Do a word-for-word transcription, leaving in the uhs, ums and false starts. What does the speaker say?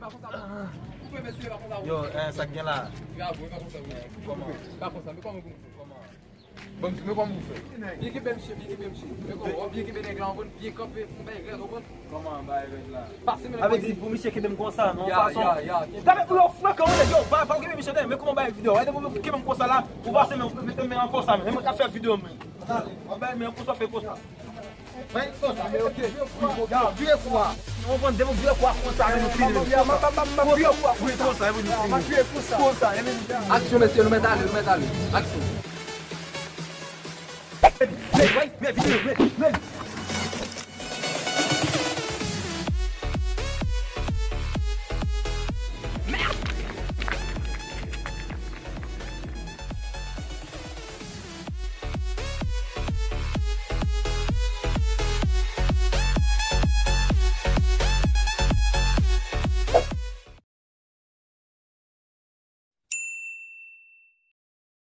Pa konsa, non. Ou kwè mesye pa konsa, wi. Yo, eh, sa k gen la? Bravo, pa konsa, wi. Kòman? Pa konsa, men kòman pou nou fè? Kòman? Bon, men kòman pou fè? Byen kenbe, mesye, byen kenbe, mesye. Men kòman? W ap byen kenbe nèg la, w konn, byen kanpe, fè yon bagay rèd, w konn. Kòman bagay rèd la? Pase men. Sa vle di pou misye kenbe m konsa, nan yon fason. Ya, ya, ya. Gade pou yo frekan, wi, nèg yo, pa, pa kenbe misye, men kòman bagay videyo? Gade pou yo kenbe m konsa la, ou pase men, mete men an konsa, men, men mwen ka fè videyo, men. Gade, w ap bay men an konsa, fè konsa. Mwen konsa, men ok. Gade, vye kou a. Ou konn depi vye kou a konsa, men nou fini. Vye kou a, wi, konsa, men nou fini. Konsa, men nou fini. Aksyon, mesye, nou mèt ale, nou mèt ale. Aksyon. Men, men, men, videyo, men, men.